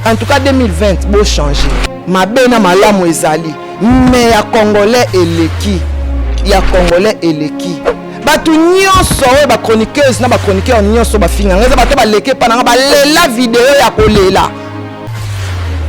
En tout cas 2020 bo changer. Mabe na malamu ezali mais ya congolais eleki, ya congolais eleki. Bato nyonso oyo ba chroniqueuse na ba chroniqueur nyonso bafinga nga, eza bato baleki epa na nga, balela video ya kolela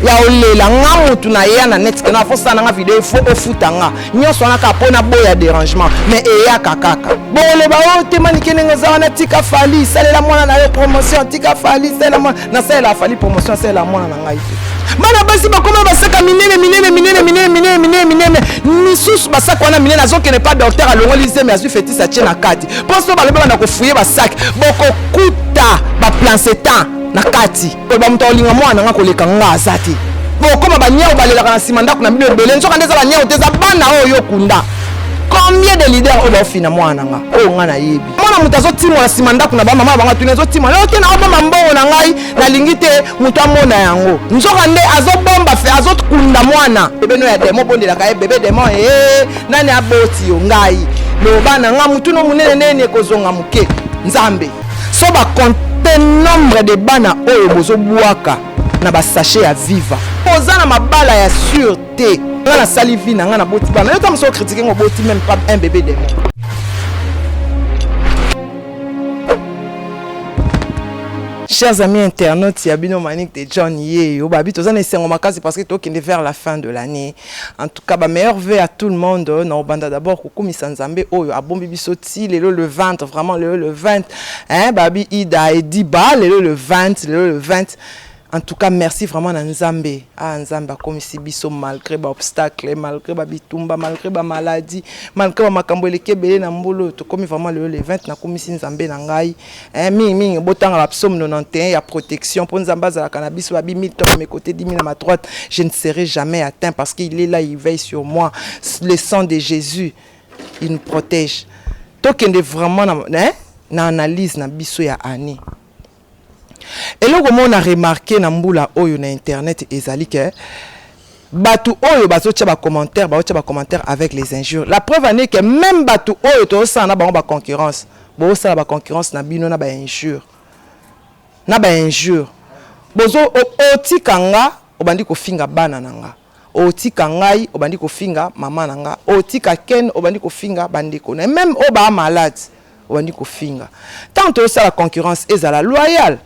ya olela nga mutu na ya na net kena fo sala nga video, fo ofuta nga nyonso wana kaka mpo na boya dérangement, mais eyaka kaka boloba oyo oh, te manike ndenge oza wana, tika Fally salela mwana na yo promotion, tika Fally salela mwana, nasalela Fally promotion, asalela mwana na ngai te. Bana basi bakoma basaka minene minene minene minene minene minene minene, misusu basaka wana minene, azokende pa docteur, alongoli zemi, azwi fetisi atie na kati mpo so balobi banda kofuye basaki, bokokuta baplancetan na kati. Koloba moto akolinga mwana na nga koleka nga aza te. Bokoma baniau balelaka na nsima ndako na bino ebele, nzoka nde eza baniau te, eza bana oyo okunda. Combien de leader oyo baofina mwana na nga oyo nga nayebi? Mwana moto azotimola nsima ndako na bamama bango, atuni azotimola yo te, naobomba mbongo na ngai, nalingi te moto amona yango, nzoka nde azobomba fe azokunda mwana. Bebe no ya demo obondelaka ye bebe demo ee nani aboti yo? Ngai loba na nga mutu no monene neni ekozonga moke nzambe. So ba compte nombre de bana oyo bozobwaka na ba sachet ya viva, oza na mabala ya sur te. Nga nasali vie na nga, naboti bana, yo ta moso ocritique ngo, oboti même pas un bébé démon. Chers amis internautes, ya bino Manick de John yeyo, babi toza na esengo makasi parce que tokende vers la fin de l'année. En tout cas, ba meilleurs vœux à tout le monde. Na obanda d'abord kokumisa Nzambe oyo abombi biso ti lelo le 20, vraiment lelo le 20, hein, babi Ida et Diba lelo le 20, lelo le 20. En tout cas, merci vraiment na Nzambe. Ah, Nzambe akomisi biso malgré ba obstacle, malgré ba bitumba, malgré ba maladie, malgré ba makambo eleki ebele na mbolo, tokomi vraiment lelo le 20, nakomisi Nzambe na ngai. Hein, mingi mingi botanga ba psaume 91 ya protection mpo Nzambe azalaka na biso. Babi mille tombent à mes côtés, 10 000 à ma droite, je ne serai jamais atteint parce qu'il est là, il veille sur moi. Le sang de Jésus, il nous protège. Tokende vraiment na, hein, na analyse na biso ya année. Eloko moko na remarquer na mbula oyo na internet ezali ke bato oyo bazotia bacommentaire, bazotia bacommentaire avec les injures. La preuve en est que même bato oyo tozosala na bango baconcurrence, bozosala baconcurrence na bino na bainjure, na bainjure. Bozo otika nga, obandi kofinga bana na nga, otika ngai, obandi kofinga mama na nga, otika Ken, obandi kofinga bandeko na même oyo baa malade, obandi kofinga. Ntango tozosala concurrence, ezala loyal.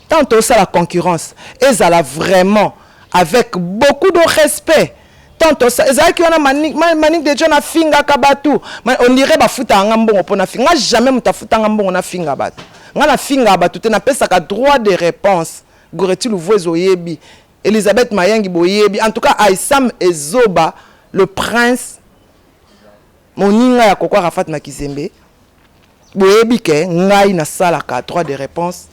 Ntango tozosala concurrence, ezala vraiment avec beaucoup de respect. Ntango ezalaki wana, Manick de John afingaka bato, on dirait bafutaka nga mbongo mpo nafinga nga. Jamais moto afutanga mbongo nafinga bato. Nga nafingaka bato te, napesaka droit de réponse. Goreti Louvoise oyebi, Elizabeth Mayangi boyebi, en tout cas Aissam Ezoba le prince, moninga ya Koko Arafat Makizembe, boyebi ke ngai nasalaka droit de réponse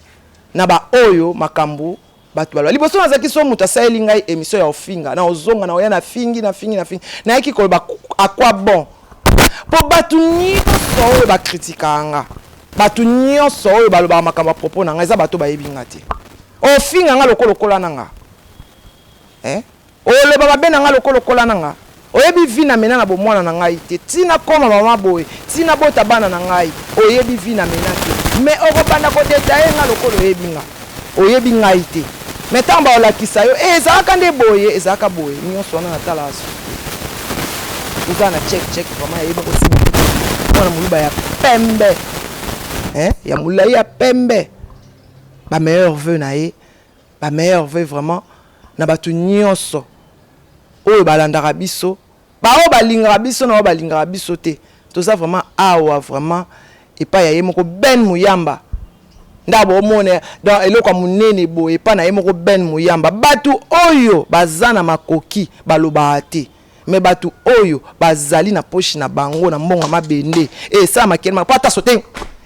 na baoyo makambo bato baloba. Liboso nazalaki so moto asaleli ngai émission ya ofinga, na ozonga na oya, na fingi, na fingi, na fingi, nayaki koloba à quoi bon? Mpo bato nyonso oyo bakritikaka nga, bato nyonso oyo balobaka makambo ya propos na ngai, eza bato bayebi nga te. Ofinga nga lokola okola na nga, eh? Oloba mabe na nga lokola okola na nga, oyebi vie na mena na bomwana na ngai te, ntina koma mama boye, ntina bota bana na ngai, oyebi vie na mena te, mais okobanda kodétailler nga lokola oyebi nga. Oyebi ngai te, mais ntango baolakisa yo e ezalaka nde boye, ezalaka boye, nyonso wana natalaka susu te. Oza na check check vraiment, yayebi kosimba mwana moluba ya pembe, eh? Ya molai ya pembe. Bameilleurs vœux na ye, bameilleurs vœux vraiment na bato nyonso oyo balandaka biso, baoyo balingaka biso na oyo balingaka biso te. Toza vraiment awa, vraiment epai ya ye moko Ben Muyamba. Nda bomona donc eloko ya monene boye epai na ye moko Ben Muyamba. Bato oyo baza na makoki balobaka te, mais bato oyo bazali na poche na bango na mbongo ya mabende esala makele po ata so te,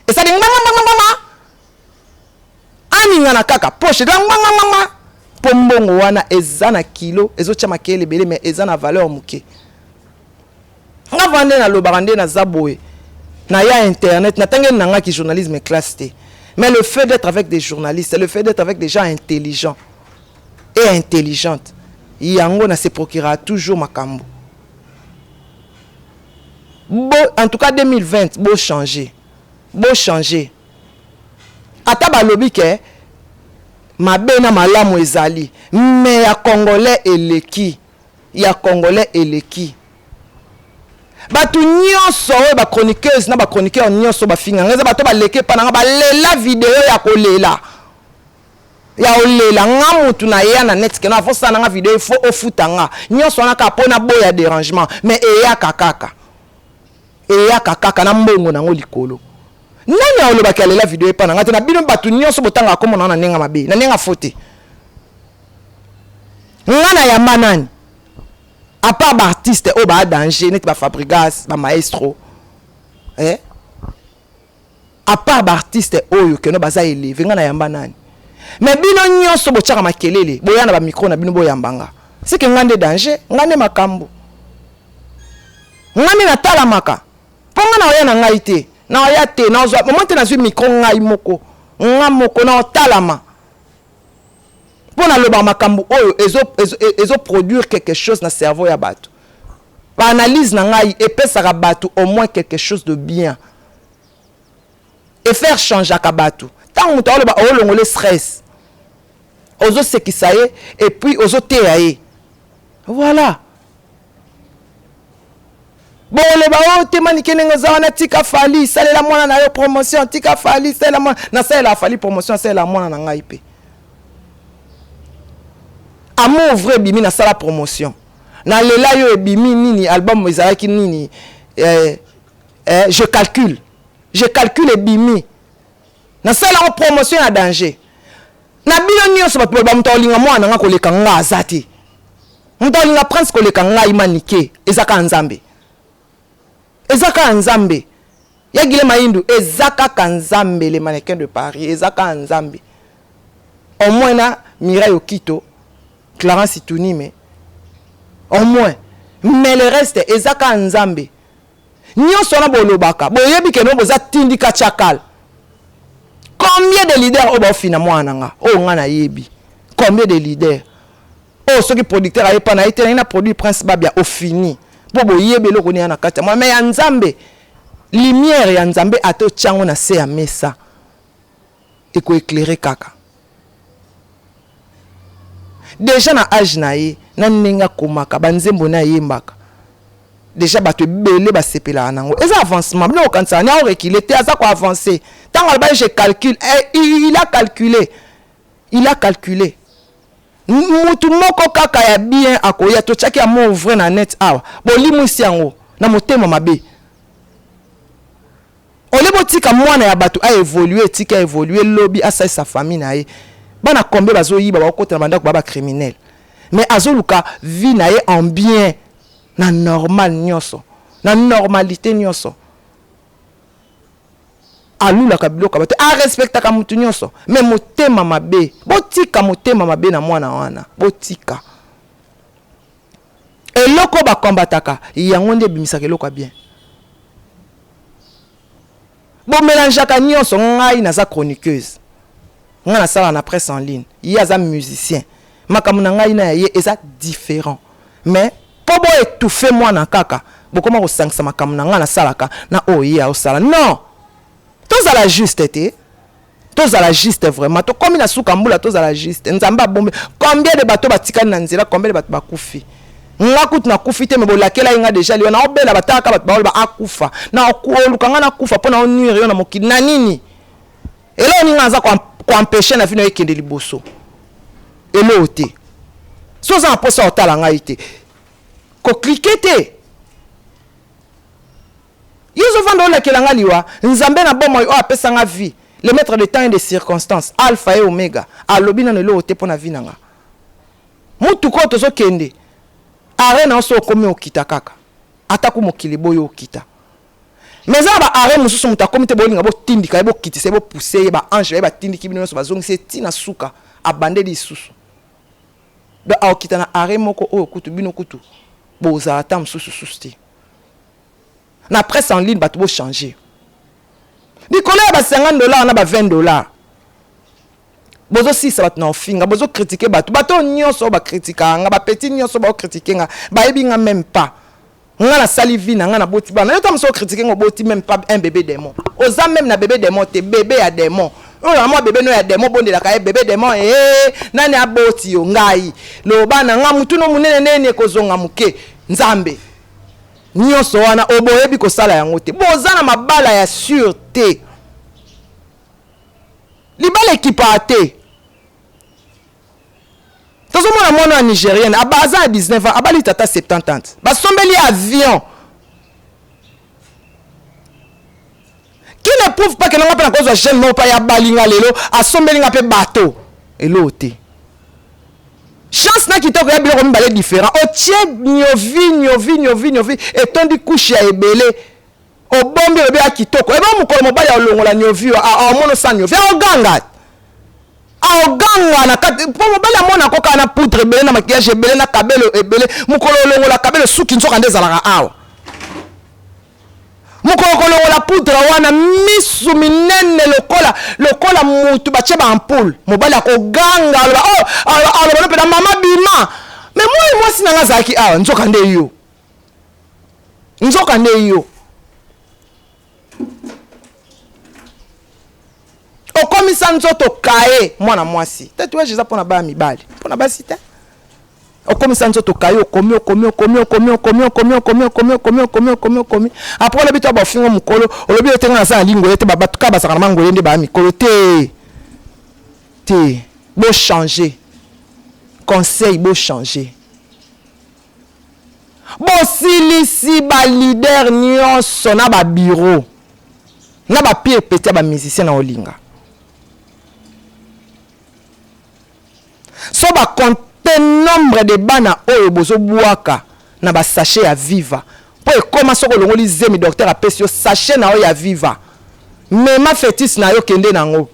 esali nganganganganga, aningana kaka poche nganganganganga, mpo mbongo wana eza na kilo, ezotia makele ebele, mais eza na valeur moke. Nga va nde nalobaka nde naza boye na ya internet, natangeli na ngaki journalisme classe te, mais le fait d'être avec des journalistes, le fait d'être avec des gens intelligents et intelligentes, yango na se procurera toujours makambo bo. En tout cas 2020 bo changer, bo changer. Ata balobi ke Mabe na malamu ezali, mais ya congolais eleki, ya congolais eleki. Bato nyonso oyo ba chroniqueuse na ba chroniqueur nyonso bafinga nga, eza bato baleki epa na nga, balela video ya kolela ya olela nga. Mutu na ya na net keno afosala na nga video, il faut ofuta nga nyonso wana kaka mpo na boya dérangement. Mais eyaka kaka, eyaka kaka na mbongo nango likolo. Nani aolobaki alela video epa na nga te? Na bino bato nyonso botangaka kombo na nga na ndenge mabe, na ndenge afo te. Nga na yamba nani à part baartiste oyo baa danger neti bafabrigas, bamaestro, eh? À part baartiste oyo keno baza élevé, nga na yamba nani? Mais bino nyonso botiaka makelele, boya na bamicro na bino, boyamba nga, seke nga nde danger, nga nde makambo, nga nde natalamaka. Mpo nga na oya na ngai te, na oya te, nazwa omoi te, nazwi micro ngai moko, nga moko na otalama mpo nalobaka makambo oyo ezoproduire quelque chose na cerveau ya bato. Baanalyse na ngai epesaka bato au moins quelque chose de bien et faire changeaka bato. Ntango moto aoloba, oolongola stress, ozosekisa ye et puis ozoteya ye. Voilà. Boloba oyo te, Manike, ndenge oza wana, tika Fali, salela mwana na yo promotion. Tika Fali, salela mwana. Nasalela Fali promotion, asalela mwana na ngai mpe. Amour vrai ebimi, nasala promotion. Nalela yo ebimi nini, album ezalaki nini, eh, je calcule, je calcule ebimi, nasala yango promotion ya danger. Na bino nyonso bato baloba, moto akolinga mwana na nga koleka nga aza te. Moto akolinga Prince koleka ngai Manike, eza kaka Nzambe, eza kaka Nzambe. Ya Gile Maindu, eza kaka Nzambe. Le mannequin de Paris, eza kaka Nzambe. Au moins na Mirai Okito, Clarence Itunime au moins, mais le reste eza kaka Nzambe. Nyonso wana bolobaka, boyebi keno boza tindika tiakal. Combien de leaders oyo baofina mwana na nga, oyo nga nayebi? Combien de leaders oyo soki producteur ayepa na ye te, nangi na produit Prince Babia, ofini mpo boyebi eloko nini ya na kati ya mwana? Mais ya Nzambe, lumière ya Nzambe, ata otyango na se ya mesa, ekoéclaire kaka. Déjà na age na ye, na ndenge akomaka banzembo na ayembaka, déjà bato ebele basepelaka nango. Eza avancement. Bino kokanisaka ni aorekile te, aza koavance. Ntango alobaki "je calcule", eh, il a calculé, il a calculé. Mutu moko kaka ya bien akoya. Totiaki amour vrai na net awa, bolimwisi yango na motema mabe. Ole botika mwana ya bato aévolue, etika évolue, lobi asalisa famille na ye. Bana combien bazoyiba, bakokota na bandako, ba bacriminel, mais azoluka vie na ye en bien, na normal nyonso, na normalité nyonso. Alulaka biloko ya bato, arespectaka motu nyonso, mais motema mabe. Botika motema mabe na mwana wana, botika. Eloko bakombataka yango nde ebimisaka eloko ya bien. Bomélangeaka nyonso. Ngai naza chroniqueuse, ngai nasala na presse en ligne, ye aza musicien. Makambo na ngai na ya ye eza différent, mais mpo boétouffe mwana kaka, bokoma kosangisa makambo na ngai nasalaka na oyo ye aosala. Non, tozala juste te, tozala juste vraiment. Tokomi na suka mbula, tozala juste. Nzambe abombi combien de bato batikali na nzela, combien de bato bakufi. Nga kutu nakufi te, me bolakela ye nga déjà liwa. Naobela, batalaka bato baoloba akufa na oluka nga nakufa mpo na onuire yo na mokili na nini. Eloko nini nga naza koempêche na vino ekende liboso? Eloko te. So oza na mposa otala ngai te, kocliquer te. Yo ozovanda, olakela nga liwa. Nzambe na bomoi oyo apesa nga vie, le maître de temps et de circonstances, alpha et omega, alobi nano eloko te mpo na vie na nga. Mutuka oyo tozokende, arrêt na yo so okomi, okita kaka. Atako mokili boyo, okita. Mais eza na baarrêt mosusu moto akomi te, bolinga botindika ye, bokitisa ye, bopousse ye. Baange baye, batindiki bino nyonso, bazongisi ye ntina suka, abandeli lisusu. Donc aokita na arrêt moko oyo kutu bino kutu bozala ata mosusu susu te. Na presse en ligne, bato bochange likolo ya ba 50 $ na ba 20 $. Bozosilisa bato na ofinga, bozocritiquer bato. Bato oyo nyonso oyo bakritikaka nga, bapeti nyonso baocritiquer nga, bayebi nga même pas. Nga nasali vie na nga, naboti bana. Yo ta mosu ocritiquer nga, oboti même pas un bébé démon. Oza même na bébé démon te, bébé ya démon. Oyo na mwa bebe no ya demo, obondelaka ye bebe demo. E nani aboti yo? Ngai. Loba na nga, mutu no monene neni ekozonga moke. Nzambe nyonso wana oboyebi kosala yango te. Boza na mabala ya sur te, libala ekipaka te. Tozomona mwana ya Nigérienne aza ya 19 ans, abali tata 70 ans, basombeli avion. Qui ne prouve pas que nanga mpe nakozwa jeune moko mpe ya balinga lelo, asombeli nga mpe bato eloo te. Chance na kitoko ya biloko mibale différent. Otie niovi, niovi, niovi, niovi, etondi couche ya ebele, obombi, olobi ya kitoko. Ebo mokolo mobali alongola niovi, amona osa niovi, aoganga, aoganga na kati, mpo mobali amona akokaa na poudre ebele, na maquillage ebele, na kabelo ebele. Mokolo olongola kabelo, suki nzoka nde ezalaka awa. Mokolo kolongola poudre wana, misu minene lokola mutu batie baampoule, mobali akoganga, aloba: "Oh!" Aloba no mpena: "Mama, bima!" Mais moi, mwasi na nga azalaki awa, nzoka nde yo, nzoka nde yo okomisa nzoto kaye. Mwana mwasi, tatouage eza mpona baya mibali, mpona basi te. Okomisa nzoto kaye, okomi, okomi, okomi, okomi, okomi, okomi, okomi, okomi, okomi, okomi, okomi, okomi. Après olobi to bafingo mokolo, olobi ete nga naza na lingoye te. Bato kaka bazalaka na mangoye nde baya mikolo te te. Bochange, conseil, bochange. Bosilisi baleader nyonso na babureau na bapire petit ya bamusicien na olinga. So bacompter nombre de bana oyo bozobwaka na basachet ya Viva, mpo ekóma soki olongoli zemi, docteur apesi yo sachet na oyo ya Viva, mema fœtus na yo, kende nango.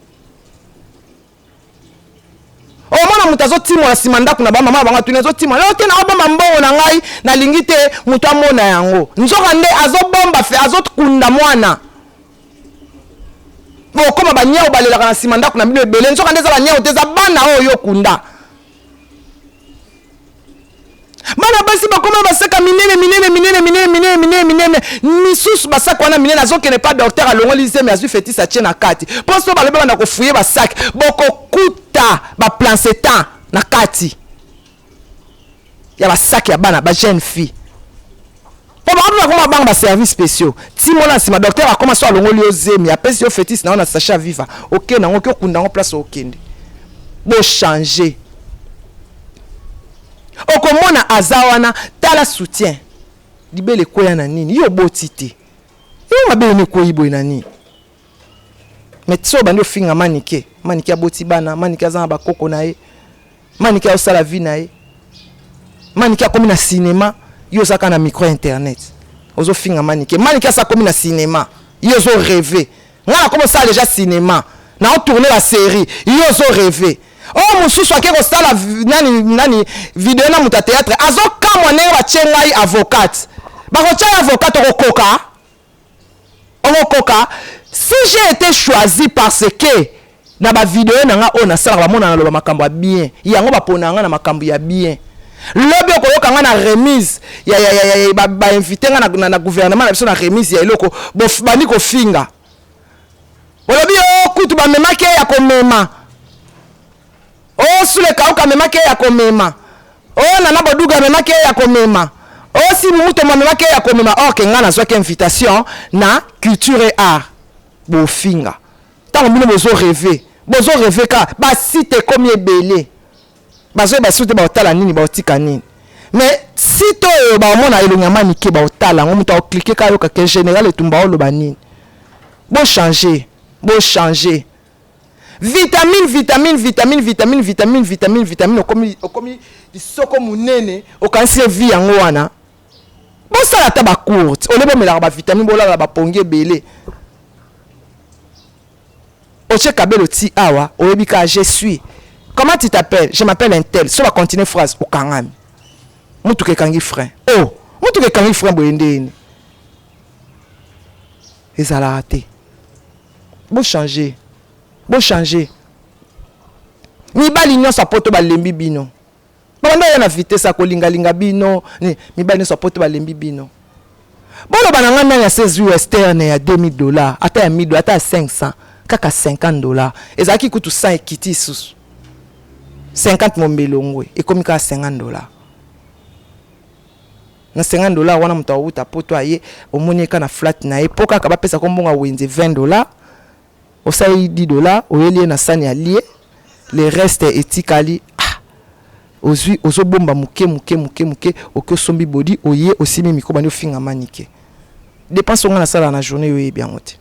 Omona moto azotimola nsima ndako na bamama bango, atuni: "Azotimola yo te?" "Na obomba mbongo na ngai, nalingi te moto amona yango." Nzoka nde azobomba fe, azokunda mwana. Okóma banyau balelaka na nsima ndako na bino ebele, nzoka nde eza banyau te, eza bana oyo okunda. Bana basi bakóma basaka minene minene minene minene minene minene minene. Misusu basaka wana minene, azokende pa docteur, alongoli zemi, azwi fœtus, atie na kati. Mpo so balobi banda kofouiller basaki, bokokuta baplacenta na kati ya basaki ya bana bajeune fille, mpo bango mpe bakoma banga baservice spéciaux. Timola nsima docteur akoma so, alongoli yo zemi, apesi yo fœtus na yo na sachet ya Viva, okende yango, oki okunda yango place okende. Bochange. Okomona aza wana, tala soutien, libele ekweya na nini? Yo oboti te, yo mabele no ekweyi boye na nini? Mais so obandi ofinga Manike, Manike aboti bana, Manike aza na bakoko na ye, Manike aosala vie na ye, Manike akomi na cinéma. Yo ozaka na micro internet, ozofinga Manike. Manike asa akomi na cinéma, yo ozorêver. Ngai nakomi osala déjà cinéma, naotourne la série, yo ozorêver. Oyo mosusu ake kosala nani nani video na moto ya théâtre, azokamwa ndenge batie ngai avocate. Bakotia ye avocate, okokoka, okokoka. Si j'ai été choisi parce que na bavideo na nga oyo nasalaka, bamona naloba makambo ya bien, yango bapona nga na makambo ya bien. Lobi okoyoka nga na remise ya bainvite nga na gouvernement na biso, na remise ya eloko. Bandi kofinga, olobi o kutu bamemaki ye ya komema, o Sule Kauka amemaki ye ya komema, o Nana Boduga amemaki ye ya komema, o Sibi Mutombo amemaki ye ya komema. Or ke nga nazwaki invitation na culture et art. Bofinga ntango bino bozorêver, bozorêver ka basite ekomi ebele, bazoyeba su te baotala nini, baotika nini. Mais site oyo baomona elongi ya Manike, baotala yango, moto aocliquer ka, ayoka ke général Etumba oloba nini. Bochange, bochange. Vitamine, vitamine, vitamine, vitamine, vitamine, vitamine, vitamine. Okomi, okomi lisoko monene, okanisi vie yango wana. Bosala ata bacourte ole, bomelaka bavitamine, bolala bapongi ebele. Otie kabelo ti awa, oyebi kaka: "Je suis, comment tu t'appelles?" "Je m'appelle un tel." So bacontinue phrase, okangami, mutuka ekangi frein. Oh, mutuka ekangi frein boye ndeni ezalaka te. Bochange, bochange. Mibali nyonso apoto balembi bino, babanda oya na vitesse ya kolingalinga bino. Mibali nyonso apoto balembi bino. Boloba na ngai, nani asezwi western ya 2000 dollar, ata ya 1000, ata ya 500? Kaka 50 dollars. Ezalaki kutu 100, ekiti lisusu 50. Mombelongwe ekomi kaka 50 dollars. Na 50 dollars wana, moto awuta poto aye, omoni eka na flat na ye, mpo kaka bapesaka mbongo ya wenze 20 dollars, osali 10 dollars, oyeli ye na sani ya lie, le reste etikali. Ah, ozwi, ozobomba moke moke moke moke, oki osombi bodi, oye osimi micro, bandi ofinga Manike. Dépense onga nasalaka na journée, oyo oyebi yango te.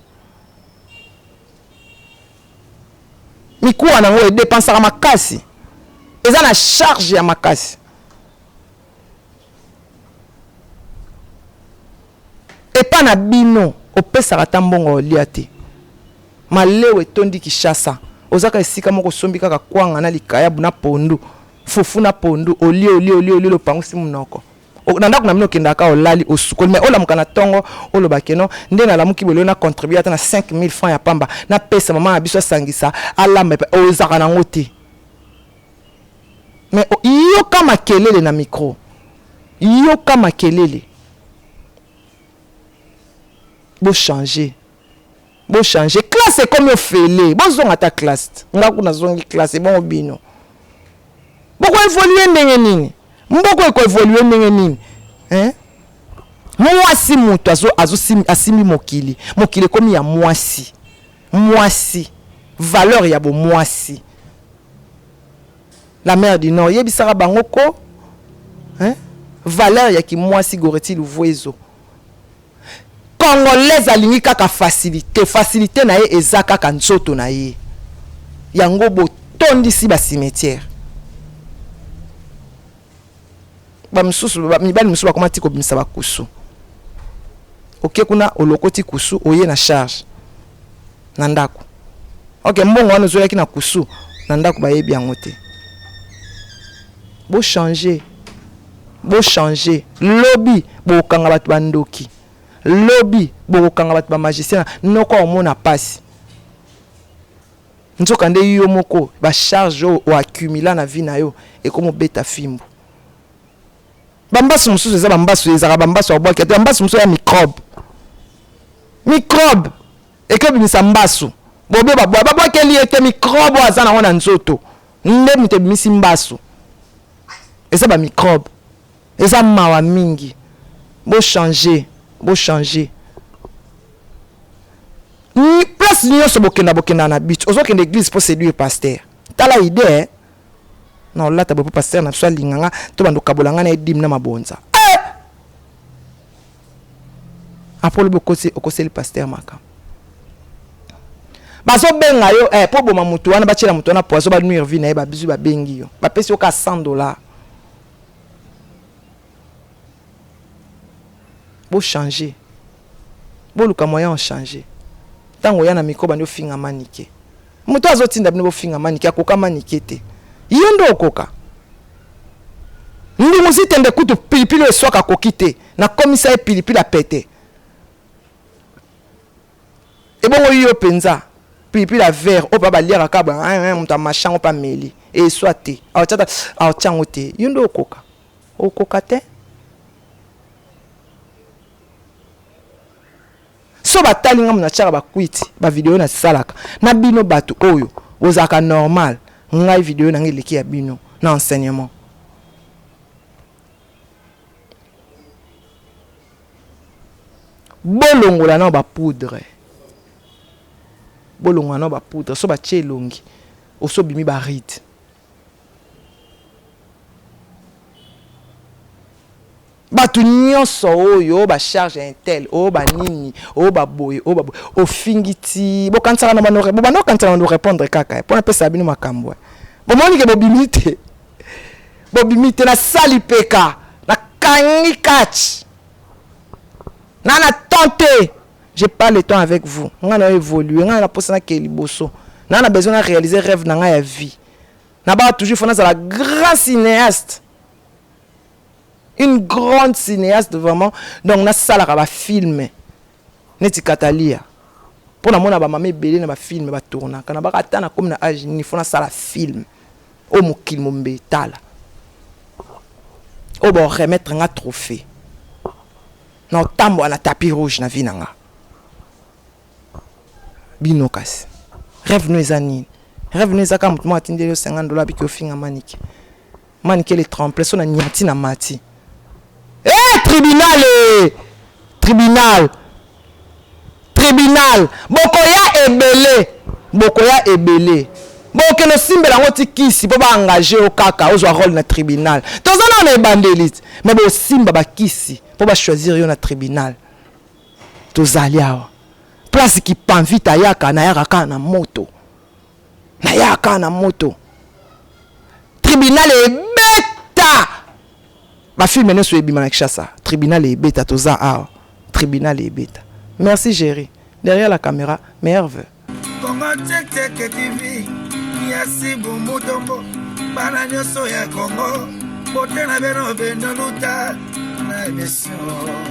Mikuwa nango edépensaka makasi, eza na charge ya makasi. Epa na bino opesaka ata mbongo olia te. Malewa etondi Kinshasa. Ozaka esika moko, osombi kaka kwanga na likayabu na pondu, fufu na pondu, olie, olie, olie, olie, lopangusi monoko. Na ndako na bino okendaka, olali, osukoli, mais olamuka na ntongo, oloba keno nde nalamuki boye, na contribue ata na 5000 francs ya pamba, napesa mama na biso asangisa alamba. Epa ozalaka nango te. Mais yoka makelele na micro, yoka makelele. Bochange, bochange. Classe ekomi ofele, bozonga ata classe. Nga kuna nazongi classe. Ebongo bino bokoévoluer ndenge nini? Mboko ekoévoluer ndenge nini, hein? Mwasi moto asimbi mokili. Mokili ekomi ya mwasi. Mwasi, valeur ya bomwasi. La mère du Nord yebisaka bango ko, hein? Valeur ya kimwasi. Goreti Luvuezo, Congolaise alingi kaka facilité. Facilité na ye eza kaka nzoto na ye. Yango botondisi bacimetière. Bamisusu, mibali mosusu bakoma ti kobimisa bakusu. Oke kuna, olokoti kusu, oye na charge na ndako. Ok, mbongo wana ozoyaki na kusu na ndako, bayebi yango te. Bochange, bochange. Lobi bokokanga bato bandoki, lobi bokokanga bato bamagicien. Noko omona pasi, nzoka nde yo moko bacharge oyo oaccumula na vie na yo ekomobeta fimbu. Bambasu mosusu eza bambasu, ezalaka bambasu abwaki te. Bambasu mosusu ya microbe, microbe ekebimisa mbasu. Bobe babwakeli ye te, microbe oyo aza nango na nzoto nde moto ebimisi mbasu. Eza bamicrobe, eza mawa mingi. Bochange, bochange. Place nyonso bokenda, bokenda na but. Ozokende église mpo séduire pasteur. Tala idée na olata boye mpo pasteur na biso alinga nga, to bando kabola nga na edime na mabonza, eh! Apo olobi okoseli pasteur makambo. Bazobenga yo, eh, mpo boma motu wana, batiela motu wana poison, banuire vie na ye. Babizwi, babengi yo, bapesi yo ka 100 dollars. Bochange, boluka moyen ochange. Ntango oya na micro, bandi ofinga Manike. Moto azotinda bino bofinga Manike akoka Manike te. Yo nde okoka ndungu zitende kutu pilipili oyo eswaka akoki te. Nakomisa ye pilipili apete. Ebongo yo mpenza pilipili ya vert oyo mpa baliaka kaka boye, moto amashango mpe ameli, eswa te, aotia yango te. Yo nde okoka? Okoka te. So batali nga, natiaka bakwiti, bavideo nasalaka na bino. Bato oyo bozalaka normal, ngai video na ngai eleki ya bino na enseignement. Bolongola nao bapoudre, bolongola nao bapoudre. So batie elongi, oso obimi baride. Bato nyonso oyo bacharge intel, oyo banini, oyo baboye, oyo baboye, ofingi ti bokanisaka na bano, bobanda kokanisaka na bano répondre kaka mpo napesaka bino makambo. Bomoni ke bobimi te, bobimi te. Nasali peka, nakangi catch na temps te. J'ai pas le temps avec vous. Nga na évoluer, nga na posa na ke liboso, na besoin na réaliser rêve na nga ya vie. Na baka toujours faut nazala grand cinéaste, une grande cinéaste vraiment. Donc nasalaka bafilm neti Katalia, mpo namona bamama ebele na bafilm batournaka. Na baka ata nakomi na age nini, faut nasala film oyo mokili mombe etala, oyo baremettre nga trophée na otambola na tapis rouge na vie na nga. Bino kasi. Rêve no eza nini? Rêve no eza kaka moto moko atindeli yo 50 $ abiki ofinga Manike. Manike le tremplin so na nyati na mati. Eh, tribunal eh! Tribunal. Tribunal. Bokoya ebele. Bokoya ebele. Bokende osimbela yango ti kisi mpo baengage yo kaka ozwa rôle na tribunal. Toza nano na ebandeli ti. Mais bosimba bakisi mpo bachoisir yo na tribunal. Tozali awa. Place kipanvita ayaka, nayaka kaka na moto. Nayaka kaka na moto. Tribunal ebeta. Bafilme nyonso ebima na Kinshasa. Tribunal ebeta, toza awa. Tribunal ebeta. Merci Jerry. Derrière la caméra, meilleurs vœux. Congo Tchek Tchek TV, Yasi Bumutombo, bana nyonso ya Congo, bote na beno beno luta na émission.